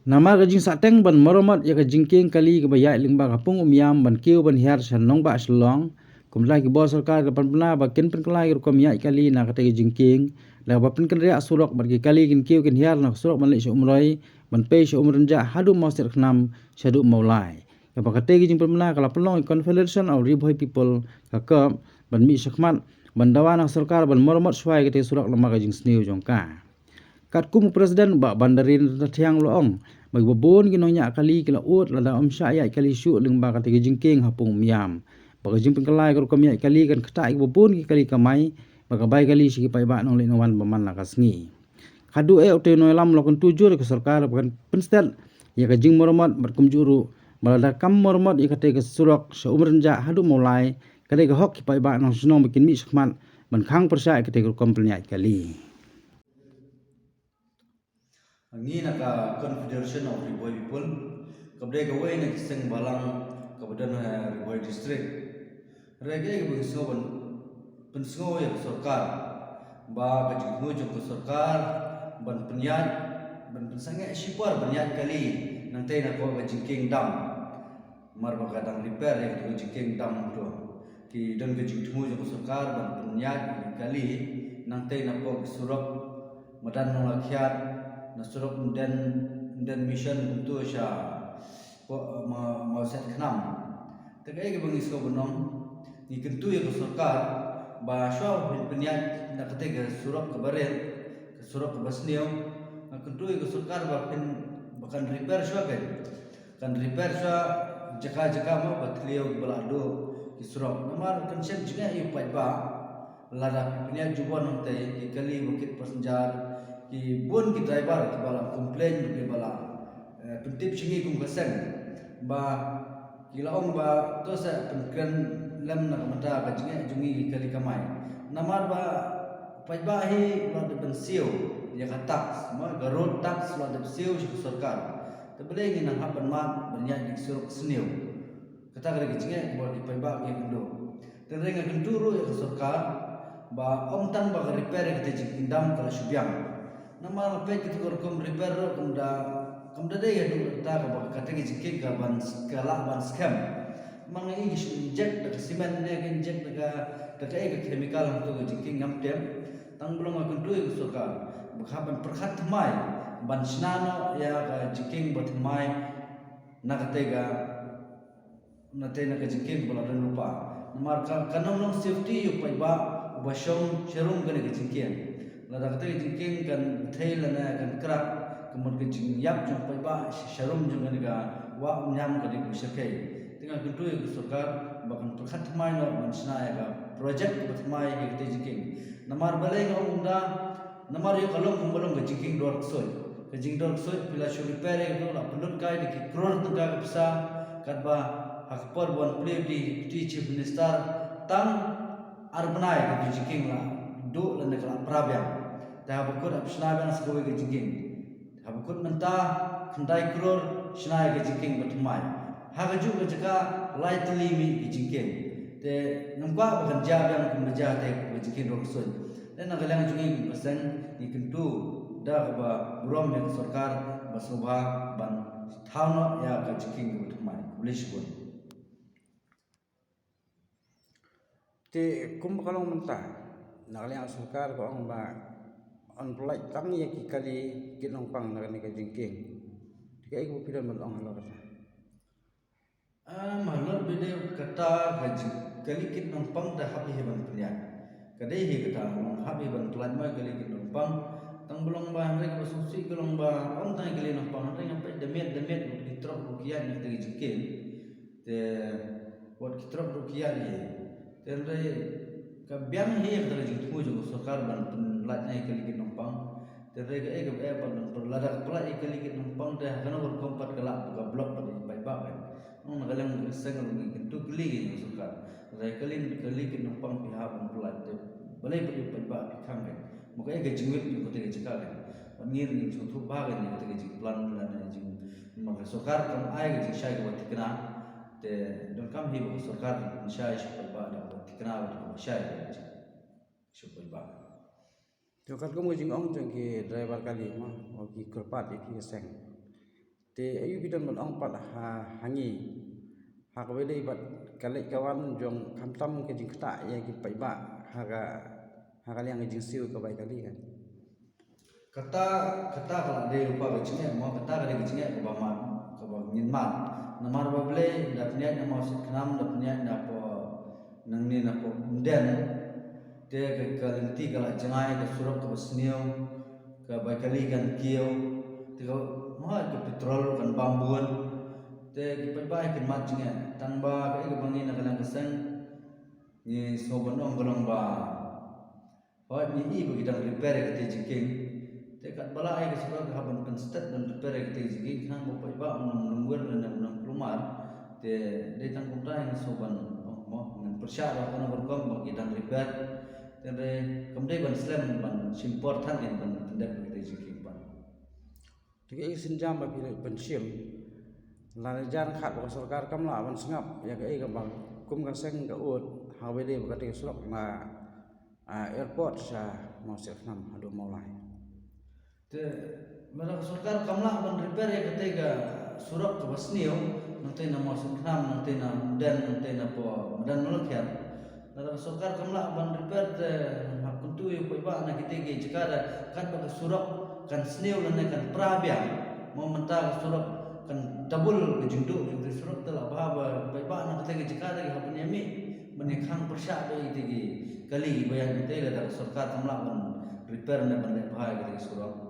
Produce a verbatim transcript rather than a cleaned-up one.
Namar ka jingsahteng ban maramot ïa ka jingkieng kali kaba ïaid lyngba ka pung Umiam ban kiew ban hiar sha nongbah Shillong, kumta ki bor sorkar ka pynbna ba kin pynkylla ki rukom ïaid kali na kata ka jingkieng da kaba pynkynriah surok bad ki kali kin kiew kin hiar na ka surok ban leit sha Umroi ban pei sha Umrynjah haduh Mawsiat Khnam shaduh Mawlai. Kaba kata ka jingpynbna ka la pynlong ïa Confederation of Ri Bhoi People, ka KORP, ban mih shakhmat ban dawa na ka sorkar ban maramot shwa ïa kata ka surok namar ka jingsniew jong ka. Katkum u President, Bah Bandarin Rathiang, u la ong ba kiba bun ki nongñiah kali ki la ud lada ym shah ïaid kali shuh lyngba kata ka jingkieng ha pung Umiam, ba ka jingpynkylla ïa ka rukom ïaid kali kan ktah ïa kiba bun ki kali kamai bad ka bai kali sha ki paidbah nongleit nongwan ba man la ka sngi. Haduh eh, utei u nongïalam u la kyntu jur ïa ka sorkar ba kan pynstet ïa ka jingmaramot bad kumjuh ruh ba lada kam maramot ïa katei ka surok sha Umrynjah haduh Mawlai, ka dei ka hok ki paidbah nongshong shnong ba kin mih shakhmat ban khang pyrshah ïa katei ka rukom pynïaid kali. Ngi na ka Confederation of Ri Bhoi People, kaba dei kawei na ki seng balang kaba don ha Ri Bhoi District, hynrei kaei kaba ngi sngew ban pynsngew ïa ka sorkar ba ka jingthmu jong ka sorkar ban pynïaid, ban pynsangeh shipor ban ïaid kali nangtei na ka jingkieng dam. Namar ba ka dang repair ïa ka jingkieng dam to. Ki don ka jingthmu jong ka sorkar ban pynïaid kali nangtei na pok surok madan Nonglakhia na surok Umden, Umden Mission kumta sha pok ma, Mawsiat Khnam. Te kaei kaba ngi sngew ban ong, ngi kyntu ïa ka sorkar ba shuwa ba phin pynïaid na katei ka surok kaba rit, ka surok kaba sniew, nga kyntu ïa ka sorkar ba phin, ba kan repair shuwa kein. Kan repair shuwa jaka jaka mo ba thliew ba la duh ki surok. Namar kan shem jingeh ïa u paidbah lada phi pynïaid jubor nangtei, ki kali ba kit passenger, ki bun ki driver kiba la complain, kiba la, eh, pyntip sha ngi kum ka seng ba ki la ong ba to sa pynkren lem na ka bynta ka jingeh jong ngi ki kali kamai. Namar ba paidbah hi la dep ban siew ïa ka tax, mo, ka road tax la dep siew sha ka sorkar. Te balei ngi nang hap ban mad ban ïaid da ki surok sniew? Kata ka dei ka jingeh kaba ki paidbah ki ïakynduh. Te hynrei nga kyntu ruh ïa ka sorkar ba ym tang ba ka repair ïa kata jingkieng dam ka la shu biang. Namar nga peit kata ka rukom repair ruh kam da, kam da dei haduh katta kaba kata ka jingkieng ka ban, ka lah ban skhem. Ma nga i ki shu inject da ka cement ne ka inject da ka, da kaei ka chemical hangto ka jingkieng ngam tip. Tang ba long nga kyntu ïa ka sorkar ba ka hap ban pyrkhat thymmai ban shna noh ïa ka jingkieng ba thymmai na katei ka, na tei na ka jingkieng kaba la don lypa. Namar ka, kan ym long safety ïa u paidbah uba shong sharum kane ka jingkieng. Lada katei ka jingkieng kan bthei lane kan crack, ka mut ka jingïap jong u paidbah sha, sharum jong kane ka wah Umïam ka dei kaba shyrkhei. Te nga kyntu ïa ka sorkar ba kan pyrkhat thymmai noh ban shna ïa ka project kaba thymmai ïa katei ka jingkieng. Namar balei nga ong kumta, namar ïoh ka long kumba long ka jingkieng dor ksuid. Ka jingdor ksuid phi la shu repair ïa ka, la pynlut kai da ki klur tyngka ka pisa, katba ha ka por ba wan plie Deputy Chief Minister, tang ar bnai ka jingkieng la duh lane ka la pra biang. Te haba kut hap shna biang sa kawei ka jingkieng. Haba kut mynta khyndai klur shna ïa ka jingkieng ba thymmai. Ha kajuh ka jaka lai tylli mih ka jingkieng. Te ngam kwah ba kan jia biang kumba jia te ka jingkieng dor ksuid. Te na ka liang jong ngi kum ka seng ngi kyntu da kaba burom ïa ka sorkar ba sngewbha ban thaw noh ïa ka jingkieng kaba thymmai. Khublei shibun. Te kumba ka long mynta, na ka liang sorkar ka ong ba yn pynlait tang ïa ki kali kit nongpang na kane ka jingkieng. Te kaei kaba phi don ban ong halor kata? Em, halor ba dei kata ka jing, kali kit nongpang te hap hi ban pynïaid. Ka dei hi kata, hap hi ban pynlait mo ïa kali kit nongpang. Tang ba long ba hynrei kaba sngewsih ka long ba ym tang ïa kali nongpang, hynrei nga peit da miet da miet wat ki trok ruh ki ïaid na kata ka jingkieng. Te wat ki trok ruh ki ïaid hi. Te hynrei ka biang hi ïa kata ka jingthmu jong ka sorkar ban pynlait ïa kali kit nongpang. Te hynrei kaei kaba eh pat ban pynlait, lada ka pynlait ïa kali kit nongpang te ha kano ka rukom pat ka lah ba ka block pat ïa ki paidbah kein. Ong na ka liang ka seng ruh ngi kyntu kylli ïa ka sorkar. Lada kali, kali kit nongpang phi hap ban pynlait te balei pat ïa u paidbah phi khang kein? Ma kaei ka jingmut jong kata ka jaka kein? Wat ngi ruh ngin sngewthuh bha kein ïa kata ka jingplan lane jing, ma ka sorkar kam ai ka jingshai kaba thikna. Te donkam hi ba ka sorkar kan shai sha u paidbah da kaba thikna bad kaba shai sha u paidbah. Te katkum ka jingong jong ki driver kali mo, ki kyrpad ïa ki ka seng. Te aïu phi don ban ong pat ha, ha ngi, ha kaba ïadei bad ka leit ka wan jong khamtam ka jingktah ïa ki paidbah ha ka, ha ka liang ka jingsiew ka bai kali kan? Kata, kata ka la dei rupa ka jingeh mo, kata ka dei ka jingeh kaba mad, kaba ngin mad. Namar ba balei, da pynïaid na Mawsiat Khnam, da pynïaid na poh, nangne na poh Umden. Te ka, ka lynti ka la jngai, ka surok kaba sniew, ka bai kali kan kiew. Te ka, mo, ka petrol kan bam bun. Te ki paidbah kin mad jingeh. Tang ba kaei kaba ngi na ka liang ka seng, ngi sngew ban ong ka long ba, hooid, ngi i ba ki dang repair ïa katei jingkieng. Te katba la ai ka surok ka hap ban pynstet ban repair ïa katei jingkieng, khnang ba paidbah un ym lungwir lane un ym kulmar. Te dei tang kumta ngi sngew ban ong mo, ngin pyrshah ruh kano ka rukom ba ki dang repair. Te dei kam dei ban slem ban shim por than ïa ban pyndep ïa katei jingkieng pat. Te kaei ka sienjam ba phi leit pynshim? Lane jan khat ba ka sorkar kam lah ban sngap ïa kaei kaba kum ka seng ka ud ha kaba ïadei bad katei ka surok na, ah, airport sha Mawsiat Khnam haduh Mawlai. Te lada ka sorkar kam lah ban repair ïa katei ka surok kaba sniew, nangtei na Mawsiat Khnam, nangtei na Umden, nangtei na poh Madan Nongkhiat. Lada ka sorkar kam lah ban repair te hap kyntu ïa u paidbah na kitei ki jaka, da katba ka surok kan sniew lane kan pra biang. Mo, mynta ka surok kan double ka jingduh jong katei surok, te lah bha ba paidbah na katei ki jaka te ki hap ban ïa mih ban ïa khang pyrshah bad kitei ki kali kiba ïaid, nangtei lada ka sorkar kam lah ban repair ne ban leh bha ïa katei ka surok.